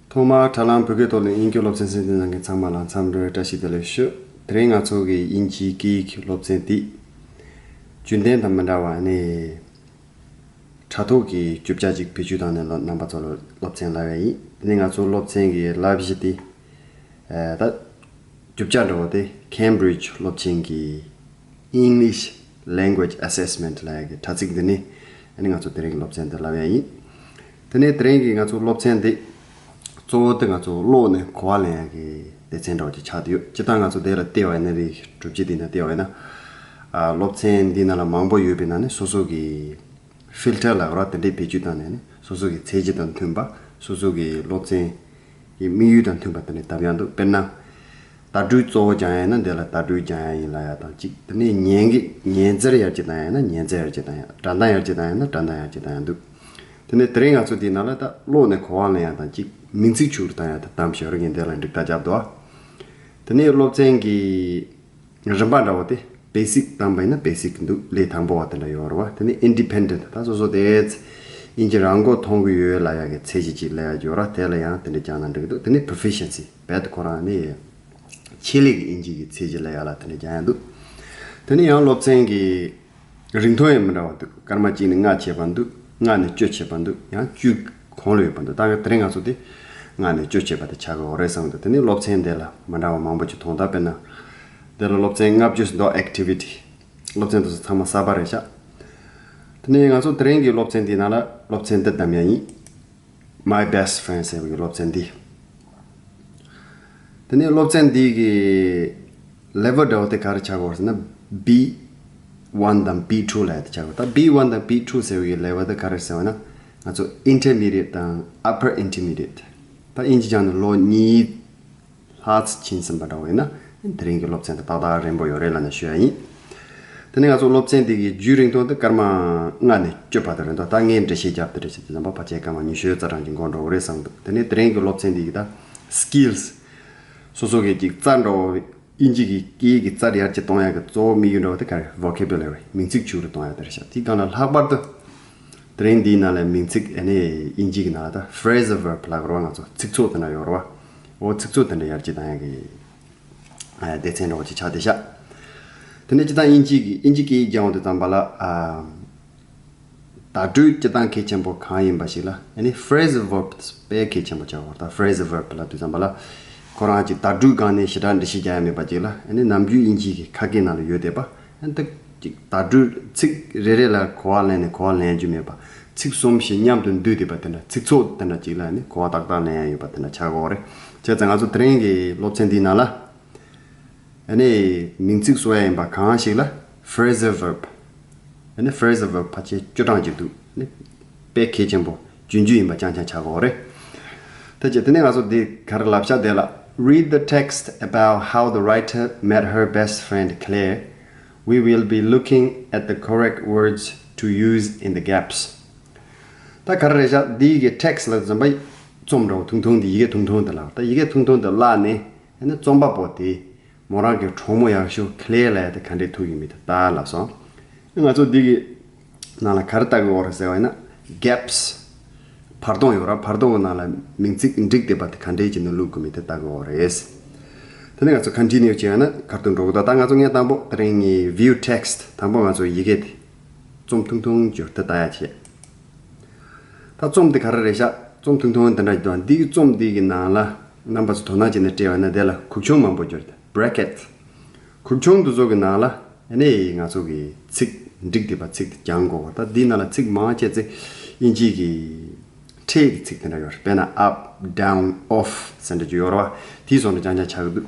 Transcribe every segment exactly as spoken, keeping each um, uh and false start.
ཐོག་མར་དྲ་ལམ་བོད་སྐད་ཐོག་ནས་དབྱིན་སྐད་སློབ་ཚན་གསན་གཟིགས་གནང་མཁན་ཚང་མ་ལ་འཚམས་འདྲི་བཀྲ་ཤིས་བདེ་ལེགས་ཞུ། དེ་རིང་ང་ཚོ་གི་དབྱིན་ཇིའི་སྐད་ཡིག་སློབ་ཚན་འདི་རྒྱུན་ལྡན་དང་མི་འདྲ་བ་ནི། དྲ་ཐོག་གི་རྒྱུ་ཆ་ཅིག་བེད་སྤྱོད་བཏང་ནས་ལོ་རྣམ་པ་ཚོ་ལ་སློབ་ཚན་ལབ་ཡ་ཡིན། དེ་ནས་ང་ཚོ་སློབ་ཚན་གྱི་བསླབ་གཞི་དེ། ཨ་ད་རྒྱུ་ཆ་འདྲ་བོ་དེ་Cambridge་སློབ་ཆེན་གྱི་English Language Assessment་ལབ་ཡ་གི་དྲ་ཚིགས་འདི་ནས་ཨ་ནི་ང་ཚོ་དེ་རིང་གི་སློབ་ཚན་འདི་ལབ་ཡ་ཡིན། དེ་ནས་དེ་རིང་གི་ང་ཚོ་སློབ་ཚན་འདི་གཙོ་བོ་དེ་ང་ཚོ་ཀློག་ནས་གོ་བ་ལེན་ཡ་གི་སྡེ་ཚན་འདྲ་བོ་ཅིག་ཆགས་བསྡད་ཡོད། སྤྱིར་བཏང་ང་ཚོ་དེ་ལ་བལྟས་པ་ཡིན་ན་རེད། གྲུབ་ཆ་འདི་ན་བལྟས་པ་ཡིན་ན། ཨ་སློབ་ཚན་འདི་ནང་ལ་མང་པོ་ཡོད་པའི་ནང་ནས་སོ་སོ་གི་ཕིལ་ཊར་ལབ་དགོས་རེད་པ། དེ་འདྲའི་བེད་སྤྱོད་བཏང་ནས་ནི་སོ་སོ་གི་ཚད་གཞི་དང་མཐུན་པ། སོ་སོ་གི་སློབ་ཚན་གྱི་དམིགས་ཡུལ་དང་མཐུན་པ་དེ་འདྲ་བཏབ་ཡག་འདུག་དཔེར་ན། བརྡ་སྤྲོད་གཙོ་བོ་སྦྱང་ཡག་ཡིན་ན་དེ་ལ་བརྡ་སྤྲོད་སྦྱང་ཡག་ཡིན་ལབ་ཡག་དང་གཅིག་དེ་ནས་ཉན་གྱི་ཉན་འཛེར་ཡར་རྒྱས་བཏང་ཡག་ཡིན་ན་ཉན་འཛེར་ཡར་རྒྱས་བཏང་ཡག་སྒྲ་གདངས་ཡར་རྒྱས་བཏང་ཡག་ཡིན་ན་སྒྲ་གདངས་ཡར་རྒྱས་བཏང་ཡག་འདུག་དེ་ནས་དེ་རིང་ང་ཚོ་འདིའི་ནང་ལ་ད་ཀློག་ནས་གོ་བ་ལེན་ཡག་དང་གཅིག་མིང་ཚིག་ཆུང་རུ་བཏང་ཡག་དང་གཏམ་ཞོར་ངས་འདི་ལ་འགྲིག་རྟགས་རྒྱབ་འདུག་དེ་ནས་སློབ་ཚན་གྱི་རིམ་པ་འདྲ་བོ་དེ་བེ་སིག་བཏང་པ་ཡིན་ན་བེ་སིག་འདུག་ལས་དང་པོ་བ་དེ་འདྲ་ཡོད་རེད་པ། དེ་ནས་ཨིན་ཌི་པེན་ཌེན་ཊི་ད་སོ་སོ་དེ་དབྱིན་ཇི་རང་མགོ་ཐོན་གྱི་ཡོད་ལབ་ཡག་གི་ཚད་གཞི་ཅིག་ལབ་ཡག་ཡོད་རེད་པ། དེ་ལ་ཡང་དེ་འདྲ་སྦྱངས་ན་འགྲིག་གི་འདུག་དེ་ནས་པོ་རོ་ཕི་ཤན་སི་རྦད་དེ་ཁོ་རང་ནི་ཆེད་ལས་ཀྱི་དབྱིན་ཇི་གི་ཚད་གཞི་ལབ་ཡག་ལ་དེ་འདྲ་སྦྱང་ཡག་འདུག་དེ་ནས་ཡང་སློབ་ཚན་གྱི་རིང་ཐུང་ཡང་མི་འདྲ་བ་འདུག་སྐར་མ་གཅིག་ནས་ལྔ་བྱས་པ་འདུག་ལྔ་ནས་བཅུ་བྱས་པ་འདུག་ཡང་བཅུ་གོང་ལ་ཡོད་པ་འདུག་ད་དེ་རིང་ང་ཚོ་དེ་ལྔ་ནས་བཅུ་བྱས་པ་དེ་ཆགས་ཀྱི་ཡོད་རེད་བསམ་གི་འདུག་དེ་ནས་སློབ་ཚན་དེ་ལ་མི་འདྲ་བ་མང་པོ་ཅིག་མཐོང་། ད་དཔེར་ན། དེ་ལ་སློབ་ཚན་ལྔ་བཅུ་ཙམ་འདུག་ཨེག་ཊི་བི་ཊི། སློབ་ཚན་དེ་ཚོ་ཚང་མ་གསར་པ་རེད་ཤག་དེ་ནས་ང་ཚོ་དེ་རིང་གི་སློབ་ཚན་འདིའི་ནང་ལ་སློབ་ཚན་འདི་གདམ་ཡག་ཡིན། My Best Friend་ཟེར་བའི་སློབ་ཚན་འདི། དེ་ནས་སློབ་ཚན་འདི་གི་ལེ་ཝལ་འདྲ་བོ་དེ་ག་རེ་ཆགས་ཀྱི་ཡོད་རེད་ཟེར་ན། བི་ཝན་དང་བི་ཊུ་ལབ་ཡག་དེ་ཆགས་ཀྱི་ཡོད། ད་བི་ཝན་དང་བི་ཊུ་ཟེར་བའི་ལེ་ཝལ་དེ་ག་རེ་ཟེར་བ་ན། ང་ཚོ་ཨིན་ཊར་མི་ཌི་ཡེཊ་དང་ཨ་པར་ཨིན་ཊར་མི་ཌི་ཡེཊ། ད་དབྱིན་ཇི་སྦྱངས་ནས་ལོ་གཉིས་ལྷག་ཙམ་ཕྱིན་ཟིན་པ་འདྲ་བོ་ཡིན་ན། དེ་རིང་གི་སློབ་ཚན་དེ་ཏག་ཏག་རན་པོ་ཡོད་རེད་ལབ་ནས་ཞུ་ཡག་ཡིན། དེ་ནས་ང་ཚོ་སློབ་ཚན་འདི་གི་རྒྱུན་རིང་ཐུང་དེ་སྐར་མ་ལྔ་ནས་བཅུ་བར་དུ་རེད་འདུག་ད་ངས་འགྲེལ་བཤད་བརྒྱབ་དེ་འདྲ་བྱས་དུས་ཙམ་པ་ཕལ་ཆེར་སྐར་མ་ཉི་ཤུ་རྩ་གྲངས་ཅིག་འགོར་འགྲོ་གི་རེད་བསམ་འདུག་དེ་ནས་དེ་རིང་གི་སློབ་ཚན་འདི་གི་ད་སི་ཀིལ་སི། སོ་སོ་གི་ཅིག་རྩལ་འདྲ་བོ། དབྱིན་ཇི་གི་སྐད་ཡིག་གི་རྩལ་ཡར་རྒྱས་གཏོང་ཡག་གི་གཙོ་བོ་དམིགས་ཡུལ་འདྲ་བོ་དེ་ག་རེ། ཝོ་ཁེ་བུ་ལ་རི། མིང་ཚིག་ཆུང་རུ་གཏོང་ཡག་དེ་རེད་ཤག་དེའི་སྒང་ལ་ལྷག་པར་དུ། དེ་རིང་འདིའི་ནང་ལ་མིང་ཚིག་ཨ་ནི་དབྱིན་ཇི་གི་ནང་ལ་ད་ཕི་རེ་ཟལ་ཝར་བྷི་ལབ་དགོས་རེད་པ། ང་ཚོ་ཚིག་ཚོགས་དེ་འདྲ་ཡོད་རེད་པ། འོ་ཚིག་ཚོགས་དེ་འདྲ་ཡར་རྒྱས་གཏོང་ཡག་གི་ཨ་སྡེ་ཚན་འདྲ་བོ་ཅིག་ཆགས་བསྡད་ཤག་དེ་ནས་སྤྱིར་བཏང་དབྱིན་ཇི་གི་དབྱིན་ཇི་སྐད་ཡིག་སྦྱང་བ་དུས་ཙམ་པ་ལ་ཨ། བརྡ་སྤྲོད་སྤྱིར་བཏང་གལ་ཆེན་པོ་གང་ཡིན་པ་ཞིག་ལ་ཨ་ནི་ཕི་རེ་ཟལ་ཝར་བྷི་དཔེ་གལ་ཆེན་པོ་ཆགས་ཀྱི་ཡོད་རེད། ད་ཕི་རེ་ཟལ་ཝར་བྷི་ལབ་དུས་ཙམ་པ་ལ་ཁོ་རང་ཅིག་བརྡ་སྤྲོད་སྒང་ནས་ཞེ་དྲག་འགྲེལ་བཤད་རྒྱག་ཡག་མེད་པ་ཅིག་ལ་ཨ་ནི་ནམ་རྒྱུན་དབྱིན་ཇི་གི་ཁ་སྐད་ནང་ལ་ཡོད་བསྡད་པ། ཨ་ནི་ད་ཅིག་བརྡ་སྤྲོད་ཚིག་རེ་རེ་ལ་གོ་བ་ལེན་ནས་གོ་བ་ལེན་རྒྱུ་མེད་པ། ཚིག་གསུམ་བཞི་མཉམ་དུ་འདུས་བསྡད་པ་དེ་འདྲ། ཚིག་ཚོགས་དེ་འདྲ་ཅིག་ལ་ཨ་ནི་གོ་བ་ཏག་ཏག་ལེན་ཡག་ཡོད་པ་དེ་འདྲ་ཆགས་ཀྱི་ཡོད་རེད། བྱས་ཙང་ང་ཚོ་དེ་རིང་གི་སློབ་ཚན་འདིའི་ནང་ལ། ཨ་ནི་མིང་ཚིག་བཟོ་ཡག་ཡིན་པ་གང་ཞིག་ལ་ཕི་རེ་ཟལ་ཝར་བྷི། ཨ་ནི་ཕི་རེ་ཟལ་ཝར་བྷི་ཕལ་ཆེར་བཅུ་གྲངས་ཅིག་འདུག་ཨ་ནི་དཔེ་གལ་ཆེན་པོ་རྒྱུན་རྒྱུན་ཡིན་པ་རྐྱང་རྐྱང་ཆགས་ཀྱི་ཡོད་རེད། དེ་རྗེས་དེ་ནས་ང་ཚོ་འདི་ག་རེ་ལབ་ཤག་དེ་ལ། Read the text about how the writer met her best friend Claire. We will be looking at the correct words to use in the gaps. ད་ག་རེ་རེད་ཤག་འདི་གི་ཊེག་སི་ལབ་དུས་ཙམ་པ་རྩོམ་འདྲ་བོ་ཐུང་ཐུང་འདི་ཡི་གེ་ཐུང་ཐུང་འདི་ལ། ད་ཡི་གེ་ཐུང་ཐུང་འདི་བཀླགས་ནས་ཨ་ནི་རྩོམ་པ་པོ་དེ། མོ་རང་གི་གྲོགས་མོ་ཡག་ཤོས་ཁི་ལེ་ལབ་ཡག་དེ་ག་འདྲས་ཐུག་ཡོད་མེད་དེ་ལྟ་ལབ་སོང་། ང་ཚོ་འདི་གི་ནང་ལ་ག་རེ་ལྟ་དགོས་རེད་ཟེར་བ་ཡིན་ན། གེབ་སི། བར་སྟོང་ཡོད་ར། བར་སྟོང་གི་ནང་ལ་མིང་ཚིག་འགྲིག་བསྡད་པ་དེ་ག་འདྲས་བྱས་ནས་བླུག་དགོས་མིན་དེ་ལྟ་དགོས་རེད། དེ་ནས་ང་ཚོ་ཀོན་ཊི་ནིའུ་བྱས་ན་ག་རེ་འགྲོ་གི་འདུག་ད་ང་ཚོ་ངས་དང་པོ་དེ་རིང་ངའི་ཝིའུ་ཊེག་སི་དང་པོ་ང་ཚོ་ཡི་གེ་དེ་རྩོམ་ཐུང་ཐུང་བསྒྱུར་དེ་ལྟ་ཡག་བྱས། ད་རྩོམ་འདི་ག་རེ་རེད་ཤག་རྩོམ་ཐུང་ཐུང་འདི་འདྲ་ཞིག་འདུག་འདིའི་རྩོམ་འདི་གི་ནང་ལ་རྣམ་པ་ཚོ་དོ་སྣང་བྱས་ནས་བལྟས་པ་ན་དེ་ལ་གུག་ཆུང་མང་པོ་བསྒྱུར་ཏེ་བྷི་རེ་ཀེཊ། གུག་ཆུང་འདི་ཚོ་གི་ནང་ལ་ཨ་ནི་ང་ཚོ་གི་ཚིག་འགྲིག་བསྡད་པ་ཚིག་དེ་སྦྱང་དགོས་པ། ད་འདིའི་ནང་ལ་ཚིག་མང་ཆེ་ཚིག་དབྱིན་ཇི་གི་ཕྲད་ཀྱི་ཚིག་དེ་འདྲ་ཡོད་རེད། དཔེར་ན་ཨབ་ཌའུན་ཨོཕ་ཟེར་འདྲ་ཅིག་ཡོད་རེད་པ། དེའི་བཟོ་འདྲ་རྐྱང་རྐྱང་ཆགས་ཀྱི་འདུག་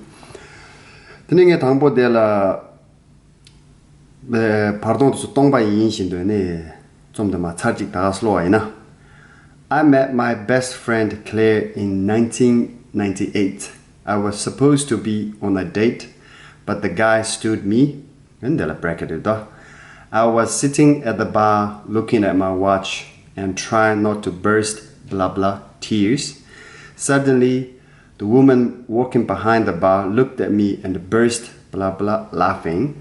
དེ་ནས་ངས་དང་པོ་དེ་ལ། བར་སྟོང་དུ་སྟོང་པ་ཡིན་བཞིན་དུ་ནི་རྩོམ་དུ་མ་ཚར་གཅིག་ད་ག་སློ་བ་ཡིན་ན། I met my best friend Claire in nineteen ninety-eight. I was supposed to be on a date, but the guy stood me. འདི་ལ་བྷི་རེ་ཀེཊ་ཡོད་དོ། I was sitting at the bar looking at my watch and trying not to burst blah blah tears. Suddenly, the woman walking behind the bar looked at me and burst blah blah laughing.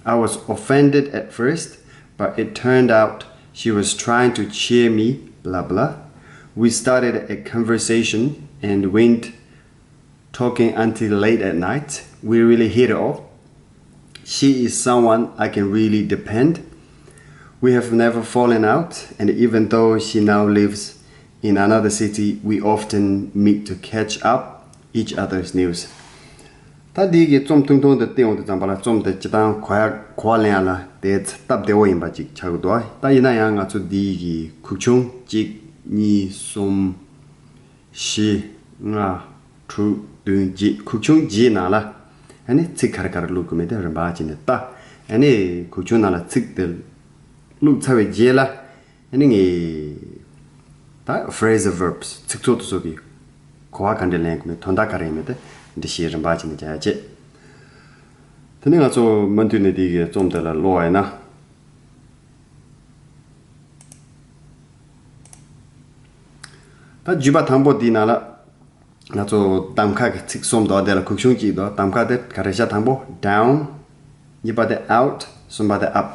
I was offended at first, but it turned out she was trying to cheer me blah blah. We started a conversation and went talking until late at night. We really hit it off. She is someone I can really depend. We have never fallen out, and even though she now lives in another city, we often meet to catch up each other's news. ད་འདི་གི་རྩོམ་ཐུང་ཐུང་དེ་བལྟས་ཡོང་དུས་ཙམ་པ་ལ་རྩོམ་དེ་སྤྱིར་བཏང་གོ་ཡ་གོ་བ་ལེན་ཡ་ལ་དེ་སྟབས་བདེ་བོ་ཡིན་པ་ཅིག་ཆགས་ཀྱི་འདུག་ད་ཡིན་ན་ཡང་ང་ཚོ་འདི་གི་གུག་ཆུང་གཅིག་གཉིས་གསུམ་བཞི་ལྔ་དྲུག་བདུན་བརྒྱད། གུག་ཆུང་བརྒྱད་ནང་ལ་ཨ་ནི་ཚིག་ག་རེ་ག་རེ་བླུག་དགོས་མིན་དེ་རིམ་པ་བྱས་ནས་ལྟ། ཨ་ནི་གུག་ཆུང་ནང་ལ་ཚིག་དེ་བླུགས་ཚར་བའི་རྗེས་ལ་ཨ་ནི་ངས་ད་phrasal verbs ཚིག་ཚོགས་དེ་ཚོ་གི་གོ་བ་ག་འདྲ་ལེན་དགོས་མིན་དོན་དག་ག་རེ་ཡིན་མིན་དེ་འགྲེལ་བཤད་རིམ་པ་བྱས་ནས་རྒྱག་ཡ་བྱེད། དེ་ནས་ང་ཚོ་མུ་མཐུད་ནས་དེ་གི་རྩོམ་དེ་ལ་ཀློག་པ་ཡིན་ན། ད་བརྒྱུད་པ་དང་པོ་འདིའི་ནང་ལ་ང་ཚོ་གདམ་ཁ་གི་ཚིག་གསུམ་འདུག་དེ་ལ་གུག་ཆུང་གཅིག་འདུག་གདམ་ཁ་དེ་ག་རེ་བྱ། དང་པོ་down། གཉིས་པ་དེ་out། གསུམ་པ་དེ་up།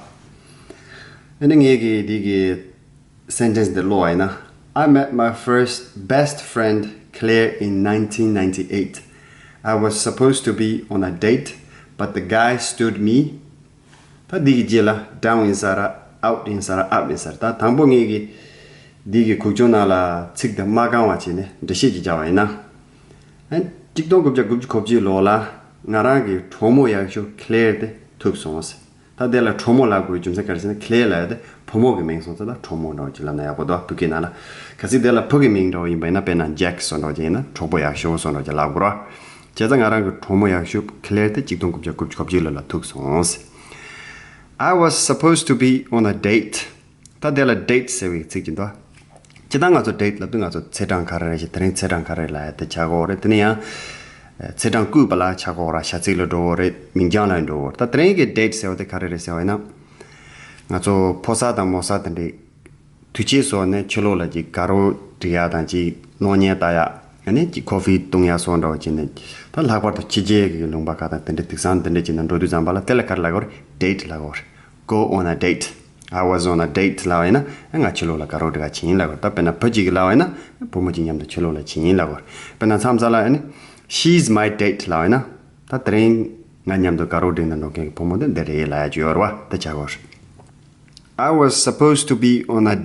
ཨ་ནི་ངས་གི་འདི་གི་sentence འདི་ཀློག་པ་ཡིན་ན། I met my first best friend Claire in nineteen ninety-eight. I was supposed to be on a date, but the guy stood me. ད་འདི་གི་རྗེས་ལ་down ཡིན་ས་ར་out ཡིན་ས་ར་up ཡིན་ས་ར། ད་དང་པོ་ངས་གི་འདི་གི་གུག་ཆུང་ནང་ལ་ཚིག་དེ་མ་གང་བ་བྱས་ནས་འགྲེལ་བཤད་ཅིག་བརྒྱབ་པ་ཡིན་ན། ཨན། གཅིག་སྟོང་དགུ་བརྒྱ་དགུ་བཅུ་གོ་གཅིག་ལོ་ལ་ང་རང་གི་གྲོགས་མོ་ཡག་ཤོས་Claire དེ་ཐུག་སོང་ཟེར། ད་དེ་ལ་གྲོགས་མོ་ལབ་དགོས་རྒྱུ་མཚན་ག་རེ་ཟེར་ན། Claire ལབ་ཡ་དེ་བུ་མོ་གི་མིང་སོང་ཙང་ད་གྲོགས་མོ་འདྲ་བོ་ཅིག་ལབ་ན་ཡག་པོ་འདུག་བོད་སྐད་ནང་ལ། གལ་སྲིད་དེ་ལ་བུ་གི་མིང་འདྲ་བོ་ཡིན་པ་ཡིན་ན། དཔེར་ན་Jack བཟོ་འདྲ་བོ་ཅིག་ཡིན་ན་གྲོགས་པོ་ཡག་ཤོས་བཟོ་འདྲ་བོ་ཅིག་ལབ་དགོས་ར། བྱས་ཙང་ང་རང་གི་གྲོགས་མོ་ཡག་ཤོས་Claire དེ་གཅིག་སྟོང་དགུ་བརྒྱ་དགུ་བཅུ་གོ་གཅིག་ལོ་ལ་ཐུག་སོང་ཟེར། I was supposed to be on a date. ད་དེ་ལ་date ཟེར་བའི་ཚིག་ཅིག་འདུག་སྤྱིར་བཏང་ང་ཚོ་date ལབ་དུས་ང་ཚོ་ཚེས་གྲངས་ག་རེ་རེད་ཞེས། དེ་རིང་ཚེས་གྲངས་ག་རེ་ལབ་ཡ་དེ་ཆགས་ཀྱི་ཡོད་རེད། དེ་ནས་ཡང་ཚེས་གྲངས་བརྐོས་པ་ལ་ཆགས་ཀྱི་ཡོད་ར། བྱ་ཚིག་ལ་འགྲོ་གི་ཡོད་རེད། མིང་རྐྱང་ལ་འགྲོ་གི་ཡོད་རེད། ད་དེ་རིང་གི་date ཟེར་བ་དེ་ག་རེ་རེད་ཟེར་བ་ཡིན་ན། ང་ཚོ་ཕོ་གསར་དང་མོ་གསར་དེ་འདྲས་དུས་ཆེན་སོགས་ནས་ཕྱི་ལོགས་ལ་ཅིག་དགའ་རོགས་སྒྲིག་ཡ་དང་ཅིག་གློག་བརྙན་ལྟ་ཡ། ཨ་ནི་ཅིག་coffee བཏུང་ཡ་སོགས་འདྲ་བོ་བྱས་ནས། ད་ལྷག་པར་དུ་ཕྱི་རྒྱལ་གྱི་ལུང་པ་ཁག་དང་དེ་འདྲས་དུས་སང་དེ་འདྲས་བྱས་ནས་འགྲོ་དུས་ཙམ་པ་ལ་དེ་ལ་ག་རེ་ལབ་དགོས་རེད། date ལབ་དགོས་རེད། Go on a date. I was on a date ལབ་པ་ཡིན་ན་ང་ཕྱི་ལོགས་ལ་དགའ་རོགས་སྒྲིག་ག་ཕྱིན་ལབ་དགོས། ད་དཔེར་ན་བུ་གཅིག་གིས་ལབ་པ་ཡིན་ན་བུ་མོ་གཅིག་མཉམ་དུ་ཕྱི་ལོགས་ལ་ཕྱིན་ལབ་དགོས། དཔེར་ན་མཚམས་མཚམས་ལ་ཨ་ནི། She's my date ལབ་པ་ཡིན་ན། ད་དེ་རིང་ང་མཉམ་དུ་དགའ་རོགས་སྒྲིག་ནས་འགྲོ་མཁན་གྱི་བུ་མོ་དེ་འདི་རེད་ལབ་ཡ་ཅིག་ཡོད་རེད་བ། དེ་ཆགས་དགོས་རེད། I was supposed to be on a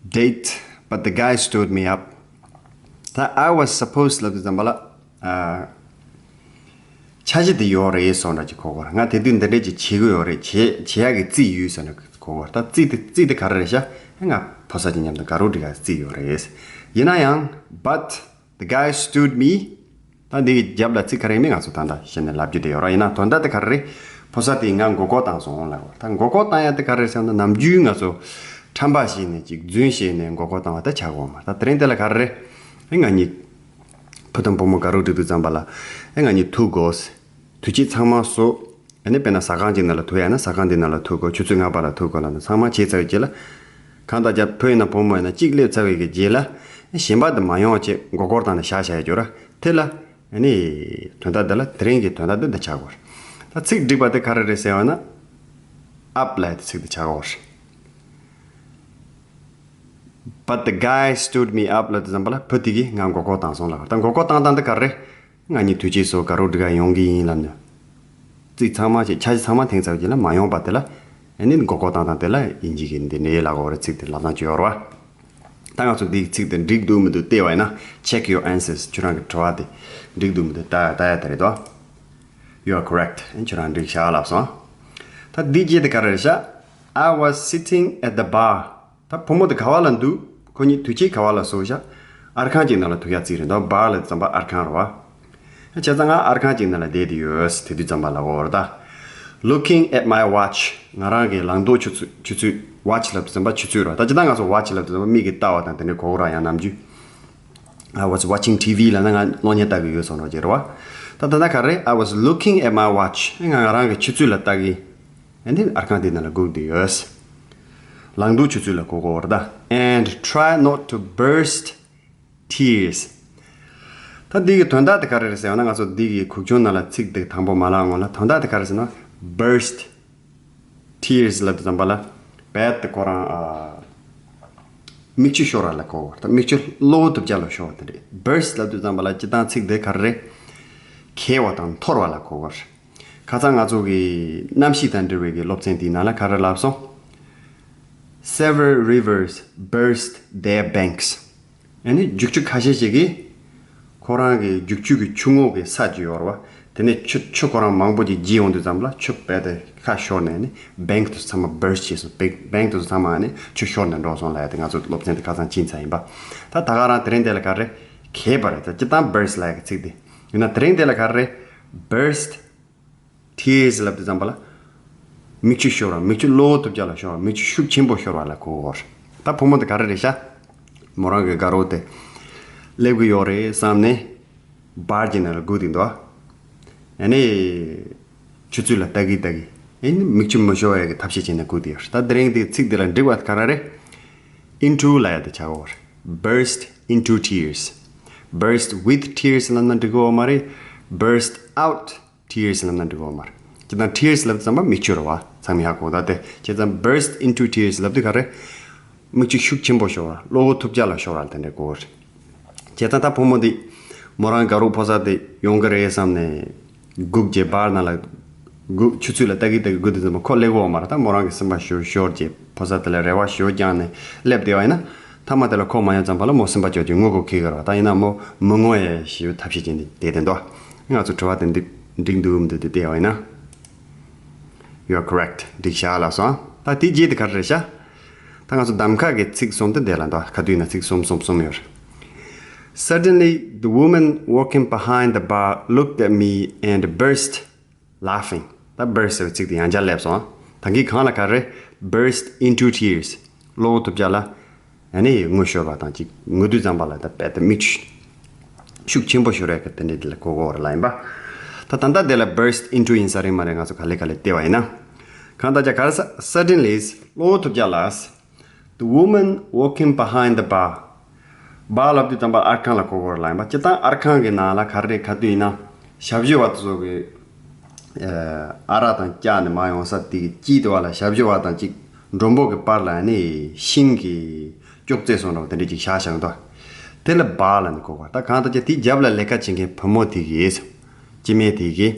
date, but the guy stood me up. ད་I was supposed ལབ་དུས་ཙམ་པ་ལ། ཨ། འཆར་གཞི་དེ་ཡོད་རེད་བཟོ་འདྲ་ཅིག་གོ་དགོས་རེད། ང་དེ་དུས་འདི་འདྲས་ཅིག་བྱེད་ཀྱི་ཡོད་རེད། བྱེད་བྱེད་ཡག་གི་རྩིས་ཡོད་བཟོ་འདྲ་གོ་དགོས་རེད། ད་རྩིས་དེ་རྩིས་དེ་ག་རེ་རེད་ཤག་ང་ཕོ་གསར་གྱི་མཉམ་དུ་དགའ་རོགས་སྒྲིག་ཡག་རྩིས་ཡོད་རེད། ཡིན་ན་ཡང་། But the guy stood me. ད་འདི་གི་རྒྱབ་ལ་ཚིག་ག་རེ་ཡིན་མིན་ང་ཚོ་ད་ལྟ་གཞི་ནས་ལབ་རྒྱུ་དེ་ཡོད་ར། ཡིན་ན་དོན་དག་དེ་ག་རེ་རེད། ཕོ་གསར་དེས་ང་མགོ་སྐོར་བཏང་སོང་ལབ་དགོས། ད་མགོ་སྐོར་བཏང་ཡག་དེ་ག་རེ་རེད་ཟེར་ན། ནམ་རྒྱུན་ང་ཚོ་ཁྲམ་པ་བྱས་ནས་ཅིག་རྫུན་བཤད་ནས་མགོ་སྐོར་བཏང་བ་ད་ཆགས་ཀྱི་ཡོད་མ་རེད། ད་དེ་རིང་དེ་ལ་ག་རེ་རེད། ཨེ་ང་གཉིས་བུ་དང་བུ་མོ་དགའ་རོགས་སྒྲིག་དུས་ཙམ་པ་ལ། ཨེ་ང་གཉིས་ཐུག་གོ། དུས་ཆེན་ཚང་མ་བཟོ། ཨ་ནི་དཔེར་ན་ཟ་ཁང་ཅིག་ནང་ལ་ཐུག་ཡ་ན་ཟ་ཁང་འདི་ནང་ལ་ཐུག་གོ། ཆུ་ཚོད་ལྔ་པ་ལ་ཐུག་གོ་ལབ་ནས་ཚང་མ་བྱས་ཚར་བའི་རྗེས་ལ། གང་ལྟར་ཀྱང་བུ་ཡིན་ན་བུ་མོ་ཡིན་ན་གཅིག་སླེབས་ཚར་བའི་གི་རྗེས་ལ། གཞན་པ་དེ་མ་ཡོང་བ་བྱས་མགོ་སྐོར་བཏང་ནས་བཞག་བཞག་ཡ་ཅིག་ཡོད་ར། དེ་ལ་ཨ་ནི་དོན་དག་འདི་ལ་དེ་རིང་གི་དོན་དག་འདི་འདི་ཆགས་ཀྱི་ཡོད་རེད། ད་ཚིག་འགྲིག་པ་དེ་ག་རེ་རེད་ཟེར་བ་ན། up ལབ་ཡ་དེ་ཚིག་དེ་ཆགས་ཀྱི་ཡོད་རེད། But the guy stood me up ལབ་དུས་ཙམ་པ་ལ་བུ་དེ་གིས་ང་མགོ་སྐོར་བཏང་སོང་ལབ། ད་མགོ་སྐོར་བཏང་སྟངས་དེ་ག་རེ་རེད། ང་གཉིས་དུས་ཆེན་སོགས་དགའ་རོགས་སྒྲིག་ག་ཡོང་གི་ཡིན་ལབ་ནས། རྩིས་ཚང་མ་བྱས་འཆར་གཞི་ཚང་མ་འཐེན་ཚར་རྗེས་ལ་མ་ཡོང་པ་དེ་ལ། ཨ་ནི་མགོ་སྐོར་བཏང་སྟངས་དེ་ལ་དབྱིན་ཇི་གི་འདི་འདྲའི་ལབ་དགོས་རེད། ཚིག་དེ་ལབ་སྟངས་ཅིག་ཡོད་རེད་བ། ད་ང་ཚོ་འདིའི་ཚིག་དེ་འགྲིག་འདུག་མི་འདུག་བལྟས་པ་ཡིན་ན། Check your answers. ཁྱོད་རང་གི་དྲི་བ་དེ་འགྲིག་འདུག་མི་འདུག་ལྟ་ལྟ་ཡ་དེ་རེད་དོ། You are correct. ཨ་ནི་ཁྱོད་རང་འགྲིག་ཤག་ལབ་སོང་། ད་འདི་རྗེས་དེ་ག་རེ་རེད་ཤག I was sitting at the bar. ད་བུ་མོ་དེ་ག་བ་ལ་འདུག་ཁོ་གཉིས་དུས་ཆེན་ག་བ་ལ་སོང་ཤག་ཨར་ཁང་ཅིག་ནང་ལ་ཐུག་ཡ་རྩིས་རེད་འདུག bar ལབ་དུས་ཙམ་པ་ཨར་ཁང་རེད་བ། བྱས་ཙང་ང་ཨར་ཁང་ཅིག་ནང་ལ་བསྡད་དེ་ཡོད། དེ་དུས་ཙམ་པ་ལ་འོ་རེད་ད། Looking at my watch. ང་རང་གི་ལག་འདོགས་ཆུ་ཚོད། ཆུ་ཚོད། watch ལབ་དུས་ཙམ་པ་ཆུ་ཚོད་རེད་བ། ད་ཇི་ལྟར་ང་ཚོ་watch ལབ་དུས་ཙམ་པ་མིག་གིས་ལྟ་བ་དང་དེ་འདྲའི་གོ་གི་ར། ཡང་ནམ་རྒྱུན། I was watching T V ལབ་ན་ང་གློག་བརྙན་ལྟ་གི་ཡོད་སོགས་འདྲ་ཅིག་རེད་བ། ད་ད་ལྟ་ག་རེ། I was looking at my watch. ང་ང་རང་གི་ཆུ་ཚོད་ལ་ལྟ་གི། ཨ་ནི་ཨར་ཁང་དེ་ནང་ལ་སྒུག་བསྡད་ཡོད། ལག་འདོགས་ཆུ་ཚོད་ལ་སྒུག་གི་ཡོད་རེད་ད། And try not to burst tears. ད་འདི་གི་དོན་དག་དེ་ག་རེ་རེད་ཟེར་ན། ང་ཚོ་འདི་གི་གུག་ཆུང་ནང་ལ་ཚིག་དེ་དང་པོ་མ་ལབ་སྔོན་ལ་དོན་དག་དེ་ག་རེ་ཟེར་ན། Burst tears ལབ་དུས་ཙམ་པ་ལ། བད་དེ་ཁོ་རང་ཨ། མིག་ཆུ་ཤོར་བ་ལ་གོ་དགོས་རེད། ད་མིག་ཆུ་གློ་བུར་དུ་ཅིག་ལ་ཤོར་བ་དེ་རེད། Burst ལབ་དུས་ཙམ་པ་ལ་སྤྱིར་བཏང་ཚིག་འདི་ག་རེ་རེད། གས་པ་དང་འཐོར་བ་ལ་གོ་དགོས་རེད། ཁ་སང་ང་ཚོ་གི་གནམ་གཤིས་དང་འབྲེལ་བའི་གི་སློབ་ཚན་དེའི་ནང་ལ་ག་རེ་ལབ་སོང་། Several rivers burst their banks. ཨ་ནི་རྒྱུག་ཆུ་ཁ་ཤས་ཤིག་གིས་ཁོ་རང་གི་རྒྱུག་ཆུ་གི་ཆུ་ངོགས་ཀྱི་ས་ཅིག་ཡོད་རེད་པ། དེ་ནས་ཆུ་ཆུ་ཁོ་རང་མང་པོ་ཅིག་རྒྱས་ཡོང་དུས་ཙམ་པ་ལ་ཆུ་རྦད་དེ་ཁ་ཤོར་ནས་ནི་bank དེ་ཚང་མ་burst བྱས་སོང་། bank དེ་ཚང་མ་ནི་ཆུ་ཤོར་ནས་འགྲོ་སོང་ལབ་ཡ་དེ་ང་ཚོ་སློབ་ཚན་དེ་ཁ་སང་ཕྱིན་ཚར་ཡིན་པ། ད་ད་ག་རང་དེ་རིང་དེ་ལ་ག་རེ་གས་པ་རེད། ད་སྤྱིར་བཏང་burst ལབ་ཡ་གི་ཚིག་དེ་ཡིན་ན། དེ་རིང་དེ་ལ་ག་རེ་burst tears ལབ་དུས་ཙམ་པ་ལ། མིག་ཆུ་ཤོར་བ། མིག་ཆུ་གློ་བུར་དུ་ཅིག་ལ་ཤོར་བ། མིག་ཆུ་ཤུགས་ཆེན་པོ་ཤོར་བ་ལ་གོ་དགོས་རེད། ད་བུ་མོ་དེ་ག་རེ་རེད་ཤག་མོ་རང་གི་དགའ་རོགས་དེ་སླེབས་ཀྱི་ཡོད་རེད་བསམ་ནས་barge ནང་ལ་སྒུག་བསྡད་འདུག་ཨ་ནི་ཆུ་ཚོད་ལ་ལྟ་གི་ལྟ་གི་ཨ་ནི་མིག་ཆུ་མི་ཤོར་བ་ཡ་གི་ཐབས་ཤེས་བྱས་ནས་སྒུག་བསྡད་ཡོད་རེད། ད་དེ་རིང་དེ་ཚིག་དེ་ལ་འགྲིག་པ་ག་རེ་རེད། into ལབ་ཡ་དེ་ཆགས་ཀྱི་ཡོད་རེད། Burst into tears. Burst with tears ལབ་ན་འགྲིག་གི་ཡོད་མ་རེད། Burst out tears ལབ་ན་འགྲིག་གི་ཡོད་མ་རེད། སྤྱིར་བཏང་tears ལབ་ཙམ་པ་མིག་ཆུ་རེད་པ། ཚང་མས་ཧ་གོ། ད་དེ་བྱས་ཙང་burst into tears ལབ་དུས་ག་རེ། མིག་ཆུ་ཤུགས་ཆེན་པོ་ཤོར་བ། གློ་བུར་དུ་ཅིག་ལ་ཤོར་བ་དེ་འདྲ་གོ་རེད། བྱས་ཙང་ད་བུ་མོ་འདི་མོ་རང་དགའ་རོགས་ཕོ་གསར་དེ་ཡོང་གི་རེད་བསམ་ནས་སྒུག་བྱས་barge ནང་ལ་སྒུག་ཆུ་ཚོད་ལ་ལྟ་གི་ལྟ་གི་སྒུག་དུས་ཙམ་པ་ཁོ་སླེབས་ཀྱི་ཡོད་མ་རེད། ད་མོ་རང་གི་སེམས་པ་ཞེ་པོ་ཤོར་བྱས་ཕོ་གསར་དེ་ལ་རེ་བ་ཞེ་པོ་བཅངས་ནས་སླེབས་བསྡད་པ་ཡིན་ན། མཐའ་མ་དེ་ལ་ཁོ་མ་ཡོང་ཙམ་པ་ལ་མོ་སེམས་པ་སྐྱོ་བྱས་ངུ་དགོས་ཁེལ་གི་རེད་པ། ད་ཡིན་ན་མོ་མི་ངུ་ཡ་ཞེ་པོ་ཐབས་ཤེས་བྱས་ནས་བསྡད་བསྡད་འདུག་ང་ཚོ་དྲི་བ་དེ་འདི་འགྲིག་འདུག་མི་འདུག་དེ་བལྟས་པ་ཡིན་ན། You are correct. འགྲིག་ཤག་ལབ་སོང་། ད་དེའི་རྗེས་དེ་ག་རེ་རེད་ཤག་ད་ང་ཚོ་གདམ་ཁ་གི་ཚིག་གསུམ་དེ་འདི་ལ་འདུག་ཁ་ཐུག་ན་ཚིག་གསུམ་གསུམ་གསུམ་ཡོད་རེད། Suddenly, the woman walking behind the bar looked at me and burst laughing. ད་burst ཟེར་བའི་ཚིག་དེ་ཡང་བསྐྱར་སླེབས་སོང་། ད་གིན་གང་ལ་ག་རེ། Burst into tears. གློ་བུར་དུ་ཅིག་ལ་ཨ་ནི་ངུ་ཤོར་བ་དང་ཅིག་ངུ་དུས་ཙམ་པ་ལ་ད་རྦད་དེ་མིག་ཆུ་ཤུགས་ཆེན་པོ་ཤོར་ཡ་གི་དེ་འདྲ་དེ་ལ་གོ་གོ་ར་ལ་ཡིན་པ། ད་ད་ལྟ་དེ་ལ་burst into ཡིན་ས་རེད་མ་རེད། ང་ཚོ་ག་ལེ་ག་ལེ་བལྟས་པ་ཡིན་ན། གང་ལྟར་ཀྱང་ག་རེ་ཟ། Suddenly གློ་བུར་དུ་ཅིག་ལ། The woman walking behind the bar. bar ལབ་དུས་ཙམ་པ་ཨར་ཁང་ལ་གོ་གོ་ར་ལ་ཡིན་པ། སྤྱིར་བཏང་ཨར་ཁང་གི་ནང་ལ་ག་རེ་ག་དུས་ཡིན་ན་ཞབས་ཞུ་བ་དེ་ཚོ་གི་ཨ་རག་དང་བཀྱགས་ནས་མར་ཡོང་ས་དེ་གི་དཀྱིལ་དེ་བ་ལ་ཞབས་ཞུ་བ་དང་ཅིག་མགྲོན་པོ་གི་བར་ལ་ནི་ཤིང་གི་ཅོག་ཙེ་བཟོ་འདྲ་བ་དེ་འདྲ་ཅིག་བཞག་བཞག་འདུག་དེ་ལ་bar ལབ་ནས་གོ་བ། ད་གང་ལྟར་ཀྱང་དེའི་རྒྱབ་ལ་ལས་ཀ་བྱེད་མཁན་བུ་མོ་དེ་གིས། སྐྱེ་དམན་དེ་གིས་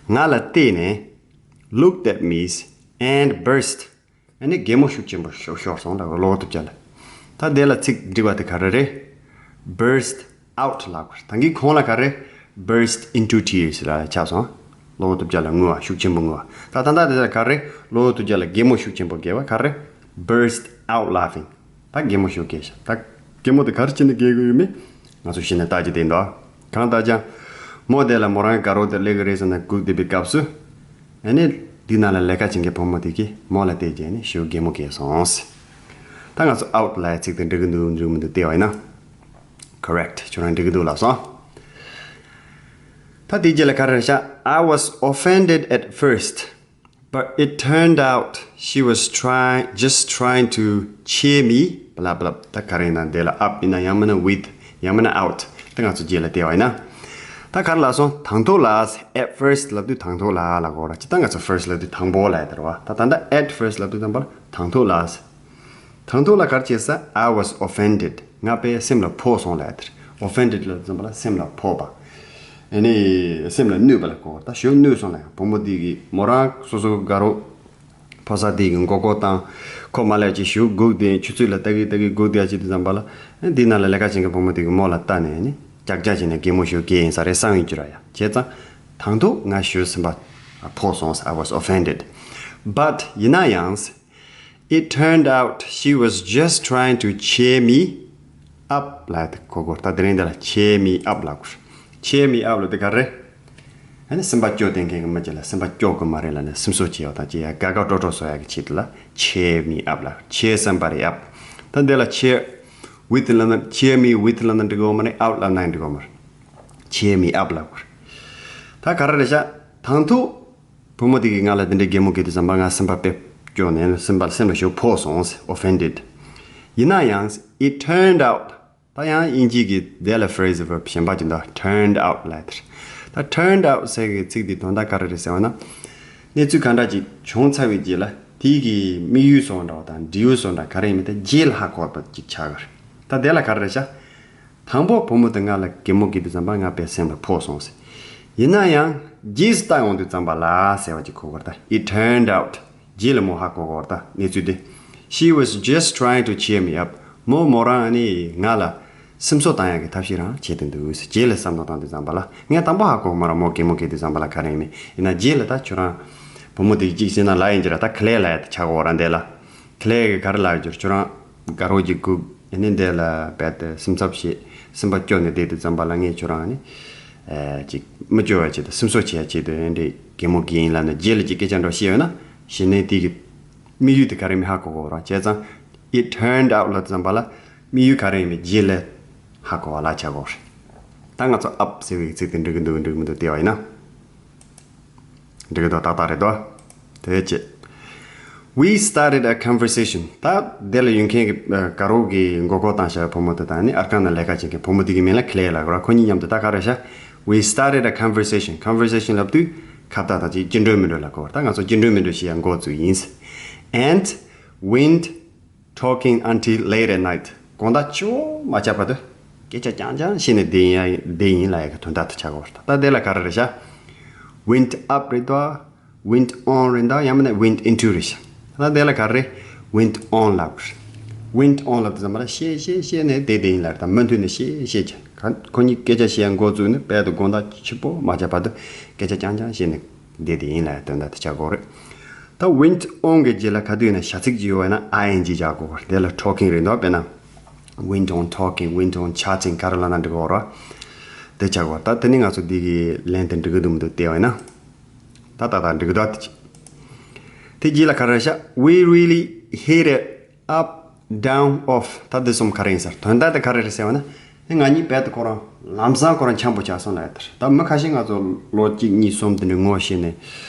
ང་ལ་བལྟས་ནས། looked at me and burst. ཨ་ནི་གད་མོ་ཤུགས་ཆེན་པོ་ཤོར་ཤོར་སོང་། ད་གློ་བུར་དུ་ཅིག་ལ། ད་དེ་ལ་ཚིག་འགྲིག་པ་དེ་ག་རེ་རེད། Burst out ལབ་དགོས། ད་གིན་གོང་ལ་ག་རེ། Burst into tears ལ་ཆགས་སོང་། གློ་བུར་དུ་ཅིག་ལ་ངུ་བ། ཤུགས་ཆེན་པོ་ངུ་བ། ད་ད་ལྟ་དེ་ལ་ག་རེ། གློ་བུར་དུ་ཅིག་ལ་གད་མོ་ཤུགས་ཆེན་པོ་བགད་པ་ག་རེ། Burst out laughing. ད་གད་མོ་ཤོར་བགད་ཤག་ད་གད་མོ་དེ་ག་རེ་བྱས་ནས་བགད་གི་ཡོད་མེད་ང་ཚོ་གཞི་ནས་བལྟ་རྒྱུ་དེ་འདུག་གང་ལྟར་ཀྱང་མོ་དེ་ལ་མོ་རང་གི་དགའ་རོགས་དེ་སླེབས་གི་རེད་བསམ་ནས་སྒུག་བསྡད་པའི་སྐབས་སུ། ཨ་ནི་འདི་ནང་ལ་ལས་ཀ་བྱེད་མཁན་བུ་མོ་དེ་གིས་མོ་ལ་བལྟས་བྱས་ནས་ཞེ་པོ་གད་མོ་བགད་སོང་། ད་ང་ཚོ་out ལབ་ཡ་ཚིག་དེ་འགྲིག་གི་འདུག་འགྲིག་མི་འདུག་བལྟས་པ་ཡིན་ན། Correct. ཁྱོད་རང་འགྲིག་གི་འདུག་ལབ་སོང་། ད་དེའི་རྗེས་ལ་ག་རེ་རེད་ཤག I was offended at first, but it turned out she was try just trying to cheer me. blah blah. ད་ག་རེ་ཡིན་ན་དེ་ལ་up ཡིན་ན་ཡང་མིན་ན་with ཡང་མིན་ན་out. ད་ང་ཚོ་རྗེས་ལ་བལྟས་པ་ཡིན་ན། ད་ག་རེ་ལབ་སོང་། དང་ཐོག་ལ། at first ལབ་དུས་དང་ཐོག་ལ་ལབ་དགོས་ར། ཅི་ད་ང་ཚོ་first ལབ་དུས་དང་པོ་ལབ་ཡ་དེ་རེད་པ། ད་ད་ལྟ་at first ལབ་དུས་ཙམ་པ་ལ་དང་ཐོག་ལ། དང་ཐོག་ལ་ག་རེ་བྱས་ས། I was offended. ང་དཔེ་སེམས་ལ་ཕོག་སོང་ལབ་ཡ་དེ་རེད། offended ལབ་དུས་ཙམ་པ་ལ་སེམས་ལ་ཕོག་པ། ཨ་ནི་སེམས་ལ་གནོད་པ་ལ་གོ། ད་ཞེ་པོ་གནོད་སོང་ལབ་ཡ། བུ་མོ་དེ་གིས་མོ་རང་སོ་སོ་དགའ་རོགས་ཕོ་གསར་དེ་གི་མགོ་སྐོར་བཏང་། ཁོ་མ་སླེབས་ཅིག་ཞེ་པོ་སྒུག་བསྡད། ཆུ་ཚོད་ལ་ལྟ་གི་ལྟ་གི་སྒུག་བསྡད་ཡ་ཅིག་དུས་ཙམ་པ་ལ། ཨ་འདི་ནང་ལ་ལས་ཀ་བྱེད་མཁན་བུ་མོ་དེ་གིས་མོ་ལ་ལྟ་ནས་ཨ་ནི་ཀྱག་ཀྱག་བྱས་ནས་གད་མོ་ཞེ་པོ་བགད་ཡིན་ས་རེད་བསམ་ཡོང་རྒྱུ་ར་ཡ། བྱས་ཙང་དང་ཐོག་ང་ཞེ་པོ་སེམས་པ་ཕོག་སོང་། I was offended. But ཡིན་ན་ཡང་། It turned out she was just trying to cheer me up ལབ་ཡ་དེ་གོ་དགོས། ད་དེ་རིང་འདི་ལ་cheer me up ལབ་དགོས། cheer me up ལབ་དེ་ག་རེ། ཨ་ནི་སེམས་པ་སྐྱོ་བསྡད་མཁན་གྱི་མི་ཅིག་ལ་སེམས་པ་སྐྱོ་གི་མ་རེད་ལབ་ནས་སེམས་གསོ་བྱེད་ཡག་དང་ཅིག་ཡ་དགའ་དགའ་སྤྲོ་སྤྲོ་བཟོ་ཡག་གི་ཆེད་དུ་ལ་cheer me up ལབ། cheer somebody up. ད་འདི་ལ་cheer with ལབ་ན། cheer me with ལབ་ན་འགྲིག་གི་ཡོད་མ་རེད། out ལབ་ན་འགྲིག་གི་ཡོད་མ་རེད། cheer me up ལབ་དགོས། ད་ག་རེ་རེད་ཤག་དང་ཐོག་བུ་མོ་དེ་གིས་ང་ལ་དེ་འདྲའི་གད་མོ་བགད་དུས་ཙམ་པ་ང་སེམས་པ་དཔེ་སྐྱོ་ནས་སེམས་པ་སེམས་ལ་ཞེ་པོ་ཕོག་སོང་། offended. ཡིན་ན་ཡང་། It turned out. ད་ཡང་དབྱིན་ཇི་གི་དེ་ལ་phrasal verb གཞན་པ་ཅིག་འདུག turned out ལབ་དེ་རེད། ད་turned out ཟེར་གི་ཚིག་དེའི་དོན་དག་ག་རེ་རེད་ཟེར་བ་ན། གནས་ཚུལ་གང་འདྲ་ཅིག་བྱུང་ཚར་བའི་རྗེས་ལ། དེའི་གི་དམིགས་ཡུལ་སོགས་འདྲ་བ་དང་འབྲས་བུ་སོགས་འདྲ་ག་རེ་ཡིན་མིན་དེ་རྗེས་ལ་ཧ་གོ་བ་ཅིག་ཆགས་ཀྱི་རེད། ད་དེ་ལ་ག་རེ་རེད་ཤག་དང་པོ་བུ་མོ་དེ་ང་ལ་གད་མོ་བགད་དུས་ཙམ་པ་ང་དཔེ་སེམས་ལ་ཕོག་སོང་ཟེར། ཡིན་ན་ཡང་རྗེས་སུ་ལྟ་ཡོང་དུས་ཙམ་པ་ལ་ཟེར་བ་ཅིག་གོ་དགོས་རེད། ད་It turned out རྗེས་ལ་མོ་ཧ་གོ་གོ་རེད། ད་གནས་ཚུལ་དེ། She was just trying to cheer me up. མོ་མོ་རང་ནི་ང་ལ་སེམས་གསོ་བཏང་ཡག་གི་ཐབས་ཤེས་རང་བྱེད་དུ་འདུག་ཟེར། རྗེས་ལ་བསམ་བློ་བཏང་དུས་ཙམ་པ་ལ། ངས་དང་པོ་ཧ་གོ་མ་རེད། མོ་གད་མོ་བགད་དུས་ཙམ་པ་ལ་ག་རེ་ཡིན་མིན། ཡིན་ན་རྗེས་ལ་ད་ཁྱོད་རང་བུ་མོ་དེ་གཅིག་བྱས་ན་ལབ་ཡིན་གྱི་ར། ད་ཁི་ལེ་ལ་ཡ་དེ་ཆགས་གོ་ར་འདས་ལ། ཁི་ལེ་གི་ག་རེ་ལབ་ཡོད་ཀྱི་ར། ཁྱོད་རང་དགའ་རོགས་ཀྱི་སྒུག་ཨ་ནི་འདས་ལ་བལ་དུ་སེམས་འཚབ་བྱེད། སེམས་པ་སྐྱོ་ནས་བསྡད་དུས་ཙམ་པ་ལ་ངས་ཁྱོད་རང་ནི་ཨེ་ཅིག་མི་སྐྱོ་བ་བྱེད་དུ་སེམས་གསོ་བྱེད་ཡ་ཆེད་དུ་ཨེ་འདྲས་གད་མོ་བགད་ཡིན་ལབ་ནས་རྗེས་ལ་ཅིག་སྐད་ཆ་འདྲ་བཤད་ཡོད་ན། གཞི་ནས་དེ་གི་དམིགས་ཡུལ་དེ་ག་རེ་མིན་ཧ་གོ་གོ་ར། བྱས་ཙང་It turned out ལབ་དུས་ཙམ་པ་ལ་དམིགས་ཡུལ་ག་རེ་ཡིན་མིན་རྗེས་ལ་ཧ་གོ་བ་ལ་ཆགས་གོ་རེད། ད་ང་ཚོ་up ཟེར་བའི་ཚིག་དེ་འགྲིག་གི་འདུག་འགྲིག་གི་མི་འདུག་བལྟས་པ་ཡིན་ན། འགྲིག་གི་འདུག་ཏག་ཏག་རེད་དོ། དེ་བྱས། We started a conversation. ད་དེ་ལ་ཡོད་མཁན་གྱི་ཨ་དགའ་རོགས་ཀྱི་མགོ་སྐོར་བཏང་བཞག་བུ་མོ་དེ་དང་ནི་ཨར་ཁང་ནང་ལས་ཀ་བྱེད་མཁན་བུ་མོ་དེ་གི་མིང་ལ་ཁི་ལེ་ལབ་ཀྱི་ར། ཁོ་གཉིས་མཉམ་དུ་ད་ག་རེ་བྱས། We started a conversation. Conversation ལབ་དུས་ཁ་བརྡ་དང་ཅིག་སྐྱིད་འགྲོ་མི་འགྲོ་ལ་གོ། ད་ང་ཚོ་སྐྱིད་འགྲོ་མི་འགྲོ་བྱེད་ཡ་འགོ་བཙུགས་ཡིན། And went talking until late at night. དགོང་དག་ཕྱི་པོ་མ་ཆགས་བར་དུ་སྐད་ཆ་རྐྱང་རྐྱང་བཤད་ནས་བསྡད་ཡིན་ཡ་བསྡད་ཡིན་ལབ་ཡ་གི་དོན་དག་དེ་ཆགས་ཀྱི་ཡོད་རེད། ད་དེ་ལ་ག་རེ་རེད་ཤག Went up རེད་དོ། Went on རེད་དོ། ཡང་མིན་ན་went into རེད་ཤག་ད་དེ་ལ་ག་རེ་རེད། Went on ལབ་རེད། Went on ལབ་དུས་ཙམ་པ་ལ་བཤད་བཤད་བཤད་ནས་བསྡད་བསྡད་ཡིན་ལབ་རེད། ད་མུ་མཐུད་ནས་བཤད་བཤད་བྱས། ཁོ་གཉིས་སྐད་ཆ་བཤད་ཡ་འགོ་བཙུགས་ནས་བལ་དུ་དགོང་དག་ཕྱི་པོ་མ་ཆགས་བར་དུ་སྐད་ཆ་རྐྱང་རྐྱང་བཤད་ནས་བསྡད་དེ་ཡིན་ལབ་དོན་དག་དེ་ཆགས་ཀྱི་ཡོད་རེད། ད་went on གི་རྗེས་ལ་ག་དུས་ཡིན་ན་བྱ་ཚིག་ཅིག་ཡོད་པ་ཡིན་ན་ing རྒྱག་དགོས་རེད། དེ་ལ་talking རེད་འདུག་དཔེར་ན། Went on talking, went on chatting ག་རེ་ལབ་ན་འགྲིག་གི་ཡོད་རེད། དེ་ཆགས་ཀྱི་ཡོད་རེད། ད་དེ་ནི་ང་ཚོ་འདི་གི་ལན་དེ་འགྲིག་གི་འདུག་མི་འདུག་བལྟས་པ་ཡིན་ན། ད་ཏག་ཏག་འགྲིག་གི་འདུག་དེ་རྗེས་ལ་ག་རེ་རེད་ཤག We really hit it up, down, off. ད་འདི་གསུམ་ག་རེ་ཡིན་ཟེར། དོན་དག་དེ་ག་རེ་རེད་ཟེར་བ་ན། ཨེ་ང་གཉིས་རྦད་དེ་ཁོ་རང་ལམ་སང་ཁོ་རང་འཆམ་པོ་ཆགས་སོང་ལབ་ཡ་དེ་རེད། ད་མི་ཁ་ཤས་ང་ཚོ་ལོ་གཅིག་གཉིས་གསུམ་དེ་འདྲའི་ངོ་ཤེས་ནས་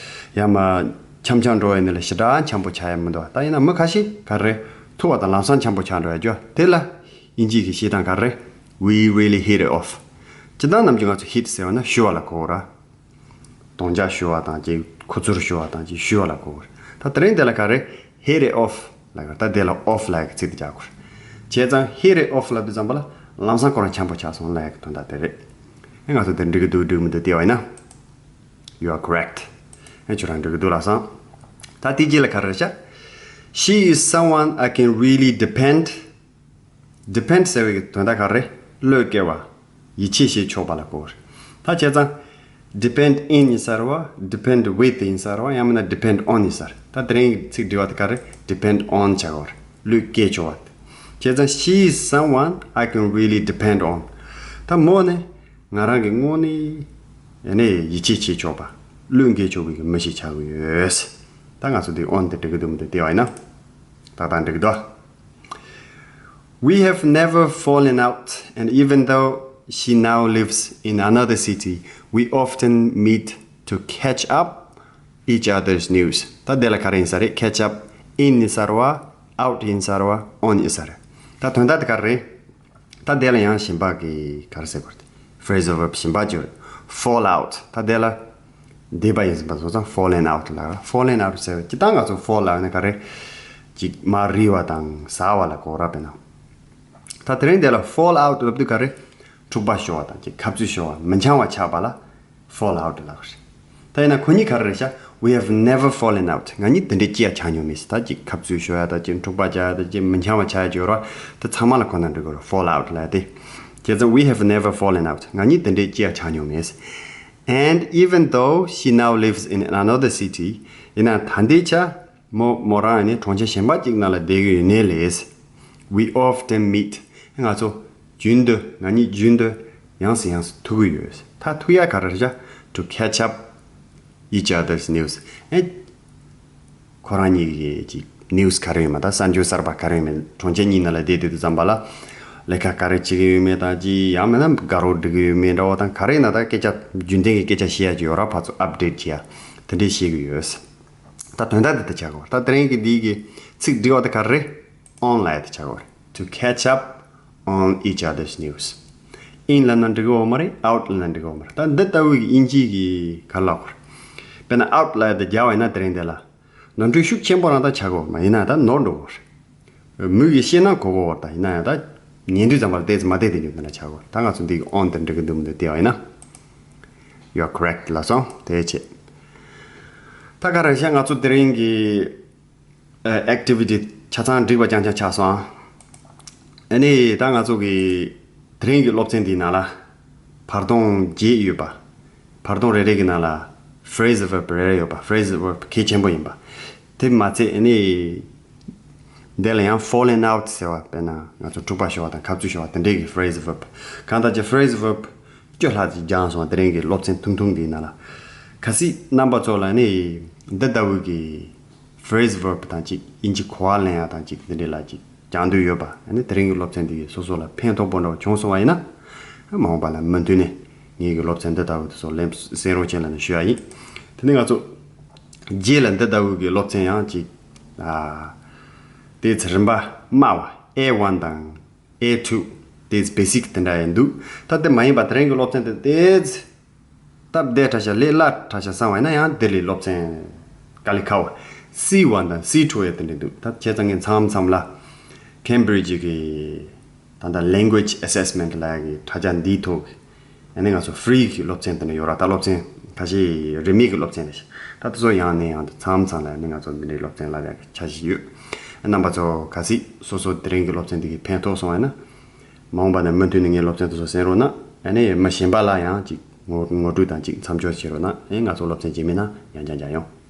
ཡ་མ་འཆམ་འཆམ་འགྲོ་ཡ་ནི་ལ་ཞེ་དྲག་འཆམ་པོ་ཆགས་ཡ་མི་འདུག་ད་ཡིན་ན་མི་ཁ་ཤས་ག་རེ་ཐུག་པ་དང་ལམ་སང་འཆམ་པོ་ཆགས་འགྲོ་ཡ་རྒྱུ་དེ་ལ་ཨིན་ཇི་གི་བཤད་སྟངས་ག་རེ། We really hit it off. སྤྱིར་བཏང་ནམ་རྒྱུན་ང་ཚོ་hit ཟེར་བ་ན་གཞུ་བ་ལ་གོ་ར། དོན་རྐྱེན་གཞུ་བ་དང་ཅིག་ཁུ་ཚུར་གཞུ་བ་དང་ཅིག་གཞུ་བ་ལ་གོ་བར། ད་དེ་རིང་དེ་ལ་ག་རེ། hit it off ལབ་ཀྱི་རེད། ད་དེ་ལ་off ལབ་ཀྱི་ཚིག་དེ་རྒྱག་དགོས་རེད། བྱས་ཙང་hit it off ལབ་དུས་ཙམ་པ་ལ་ལམ་སང་ཁོ་རང་འཆམ་པོ་ཆགས་སོང་ལབ་ཀྱི་དོན་དག་དེ་རེད། ཨེ་ང་ཚོ་དེ་འགྲིག་གི་འདུག་འགྲིག་མི་འདུག་བལྟས་པ་ཡིན་ན། You are correct. ཨེ་ཁྱོད་རང་འགྲིག་གི་འདུག་ལགས་སམ། ད་དེ་རྗེས་ལ་ག་རེ་རེད་ཤག She is someone I can really depend Depend ཟེར་བའི་དོན་དག་ག་རེ། བློས་འགེལ་བ། ཡིད་ཆེས་བྱེད་ཆོག་པ་ལ་གོ་བ་རེད། ད་བྱས་ཙང་། depend in ཡིན་ས་རེད་བ། depend with ཡིན་ས་རེད་བ། ཡང་མིན་ན་depend on ཡིན་ས་རེད། ད་དེ་རིང་གི་ཚིག་འབྲི་བ་དེ་ག་རེ། depend on བྱ་གོ་བ་རེད། བློས་འགེལ་ཆོག་པ་དེ། བྱས་ཙང་she is someone I can really depend on. ད་མོ་ནི་ང་རང་གི་དངོས་གནས་ཡ་ནས་ཡིད་ཆེས་བྱེད་ཆོག་པ། བློས་འགེལ་ཆོག་པའི་གི་མི་ཞིག་ཆགས་ཀྱི་ཡོད། ད་ང་ཚོ་འདི་on དེ་འགྲིག་གི་འདུག་མི་འདུག་བལྟས་པ་ཡིན་ན། ཏག་ཏག་འགྲིག་གི་འདུག We have never fallen out, and even though she now lives in another city, we often meet to catch up each other's news. ད་དེ་ལ་ག་རེ་ཡིན་ས་རེད། catch up in ཡིན་ས་རེད་བ། out ཡིན་ས་རེད་བ། on ཡིན་ས་རེད། ད་དོན་དག་དེ་ག་རེ་རེད། ད་དེ་ལ་ཡང་གཞན་པ་གི་ག་རེ་ཟེར་དགོས་རེད། phrasal verb གཞན་པ་ཅིག་ཡོད་རེད། fall out ད་དེ་ལ། འདས་པ་ཡིན་ཟིན་པ་སོང་ཙང་fallen out ལབ་ར། fallen out ཟེར་བ་ཅི་ལྟར་ང་ཚོ་fall ལབ་ན་ག་རེ། ཅིག་མར་རིལ་བ་དང་ཟག་པ་ལ་གོ་ར། དཔེར་ན། ད་དེ་རིང་དེ་ལ་fall out ལབ་དུས་ག་རེ། འཁྲུག་པ་ཤོར་བ་དང་ཅིག་ཁ་རྩོད་ཤོར་བ་མི་འཆམ་པ་ཆགས་པ་ལ་fall out ལབ་རེད། ད་ཡིན་ན་ཁོ་གཉིས་ག་རེ་རེད་ཤག We have never fallen out. ང་གཉིས་དེ་འདྲའི་སྐྱིད་ཡ་ཆགས་མྱོང་མེད། ད་ཅིག་ཁ་རྩོད་ཤོར་ཡ་ད་ཅིག་འཁྲུག་པ་ཆགས་ཡ་ད་ཅིག་མི་འཆམ་པ་ཆགས་ཡ་ཅིག་ཡོད་ར། ད་ཚང་མ་ལ་གོ་ན་འགྲིག་གི་རེད། fall out ལབ་ཡ་དེ། བྱས་ཙང་we have never fallen out. ང་གཉིས་དེ་འདྲའི་སྐྱིད་ཡ་ཆགས་མྱོང་མེད། And even though she now lives in another city, ཡིན་ན་ད་ལྟའི་ཆ་མོ་མོ་རང་ནི་གྲོང་ཁྱེར་གཞན་པ་ཅིག་ནང་ལ་བསྡད་ཀྱི་ཡོད་ནའི་ལས། We often meet. ང་ཚོ་རྒྱུན་དུ་ང་གཉིས་རྒྱུན་དུ་ཡང་སེ་ཡང་སེ་ཐུག་གི་ཡོད། ད་ཐུག་ཡ་ག་རེ་རེད་ཤག To catch up each other's news. ཨེ། ཁོ་རང་གཉིས་ཀྱི་ཅིག་news ག་རེ་ཡོད་མེད་དང་གསར་འགྱུར་གསར་པ་ག་རེ་ཡོད་མེད། གྲོང་ཁྱེར་གཉིས་ནང་ལ་བསྡད་དུས་ཙམ་པ་ལ་ལས་ཀ་ག་རེ་བྱེད་ཀྱི་ཡོད་མེད་དང་ཅིག་ཡང་མིན་ན་དགའ་རོགས་སྒྲིག་གི་ཡོད་མེད་འདྲ་བོ་དང་ག་རེ་ཡིན་ན་ད་སྐད་ཆ་རྒྱུན་ལྡན་གྱི་སྐད་ཆ་བཤད་ཡ་ཅིག་ཡོད་ར། ཕར་ཚུར་update བྱེད་ཡ་དེ་འདྲས་བཤད་ཀྱི་ཡོད། ད་དོན་དག་འདི་ལྟར་ཆགས་ཀྱི་ཡོད། ད་དེ་རིང་གི་འདི་གི་ཚིག་འབྲི་བ་དེ་ག་རེ་རེད། on ལབ་ཡ་དེ་ཆགས་ཀྱི་ཡོད། To catch up on each other's news. in ལབ་ན་འགྲིག་གི་ཡོད་མ་རེད། out ལབ་ན་འགྲིག་གི་ཡོད་མ་རེད། ད་འདི་ལྟ་བུའི་གི་ཨིན་ཇིའི་གི་ག་རེ་ལབ་དགོས་རེད། དཔེར་ན་out ལབ་ཡ་དེ་རྒྱག་པ་ཡིན་ན་དེ་རིང་འདི་ལ། ནོར་འཁྲུལ་ཤུགས་ཆེན་པོ་རང་ད་ཆགས་གོ་མ་ཡིན་ན་ད་ནོར་འགྲོ་གོ་རེད། མི་གིས་ཤེས་ན་གོ་གོ་བར་ད་ཡིན་ན་ཡང་ད་ཉན་དུས་ཙམ་པར་ཏོག་ཙམ་མ་བསྡད་དེ་འཇུག་འདི་འདྲ་ཆགས་གོ། ད་ང་ཚོ་འདི་གི་ཨོན་དེ་འགྲིག་གི་འདུག་མི་འདུག་བལྟས་པ་ཡིན་ན། You are correct ལགས་སོ། དེ་བྱས། ད་ག་རང་ཤག་ང་ཚོ་དེ་རིང་གི་ཨེག་ཊི་བི་ཊི་ཆ་ཚང་འགྲིག་པ་རྐྱང་རྐྱང་ཆགས་སོང་ཨ། ཨ་ནི་ད་ང་ཚོ་གི་དེ་རིང་གི་སློབ་ཚན་འདིའི་ནང་ལ་བར་སྟོང་བརྒྱད་ཡོད་པ། བར་སྟོང་རེ་རེ་གི་ནང་ལ་phrasal verb རེ་རེ་ཡོད་པ། phrasal verb གལ་ཆེན་པོ་ཡིན་པ། དེ་མ་ཚད་ཨ་ནི་འདི་ལ་ཡང་fallen out ཟེར་བ། དཔེར་ན་ང་ཚོ་འཁྲུག་པ་ཤོར་བ་དང་ཁ་རྩོད་ཤོར་བ་དེ་འདྲའི་གི་phrasal verb། གང་ལྟར་གྱི་phrasal verb བཅུ་ལྷག་ཅིག་སྦྱངས་སོང་དེ་རིང་གི་སློབ་ཚན་ཐུང་ཐུང་འདིའི་ནང་ལ། གལ་སྲིད་རྣམ་པ་ཚོ་ལ་ནི་འདི་ལྟ་བུ་གི་phrasal verb དང་གཅིག་དབྱིན་ཇི་གོ་བ་ལེན་ཡ་དང་གཅིག་འདི་འདྲའི་ལ་གཅིག་སྦྱང་འདོད་ཡོད་པ་ཨ་ནི་དེ་རིང་གི་སློབ་ཚན་འདི་གིས་སོ་སོ་ལ་ཕན་ཐོགས་པོ་འདྲ་བ་བྱུང་སོང་བ་ཡིན་ན། མ་འོངས་པ་ལ་མུ་མཐུད་ནས་ངེད་ཀྱི་སློབ་ཚན་འདི་ལྟ་བུ་དེ་ཚོ་ལེན་གསན་རོགས་བྱེད་ལབ་ནས་ཞུ་ཡ་ཡིན། དེ་ནས་ང་ཚོ་རྗེས་ལ་འདི་ལྟ་བུ་གི་སློབ་ཚན་ཡང་གཅིག་ཨ། དེ་ཚེ་རིམ་པ་དམའ་བ་A one དང་A two དེ་basic དེ་འདྲ་ཡིན་འདུག་ད་དེ་མ་ཡིན་པ་དེ་རིང་གི་སློབ་ཚན་དེ་དེ་སྟབས་བདེ་དྲགས་ཤག་ལས་སླ་དྲགས་ཤག་བསམ་པ་ཡིན་ན་ཡང་དེ་ལས་སློབ་ཚན་དཀའ་ལས་ཁག་པོ་C one དང་C two ཡ་དེ་འདྲ་འདུག་ད་བྱས་ཙང་ངས་མཚམས་མཚམས་ལ་Cambridge གི་ད་ལྟ་language assessment ལབ་ཡ་གི་དྲ་རྒྱ་འདིའི་ཐོག་གི་ཨ་ནི་ང་ཚོ་free གི་སློབ་ཚན་དེ་འདྲ་ཡོད་ར། ད་སློབ་ཚན་ཁ་ཤས་རིན་མེད་གི་སློབ་ཚན་རེད་ཤག་ད་དེ་ཚོ་ཡང་ནས་ཡང་དུ་མཚམས་མཚམས་ལ་ཨ་ནི་ང་ཚོ་འདི་འདྲའི་སློབ་ཚན་བསླབ་ཡ་གི་འཆར་གཞི་ཡོད། རྣམ་པ་ཚོ་གལ་སྲིད་སོ་སོ་དེ་རིང་གི་སློབ་ཚན་འདི་གིས་ཕན་ཐོགས་སོང་བ་ཡིན་ན། མ་འོངས་པ་ནས་མུ་མཐུད་ནས་ངའི་སློབ་ཚན་དེ་ཚོ་གསན་རོགས་གནང་། ཨ་ནི་མི་གཞན་པ་ལ་ཡང་ཅིག་ངོ་ངོ་སྤྲོད་དང་ཅིག་མཚམས་སྦྱོར་བྱེད་རོགས་གནང་། ཨེ་ང་ཚོ་སློབ་ཚན་རྗེས་མའི་ནང་ཡང་བསྐྱར་མཇལ་ཡོང་།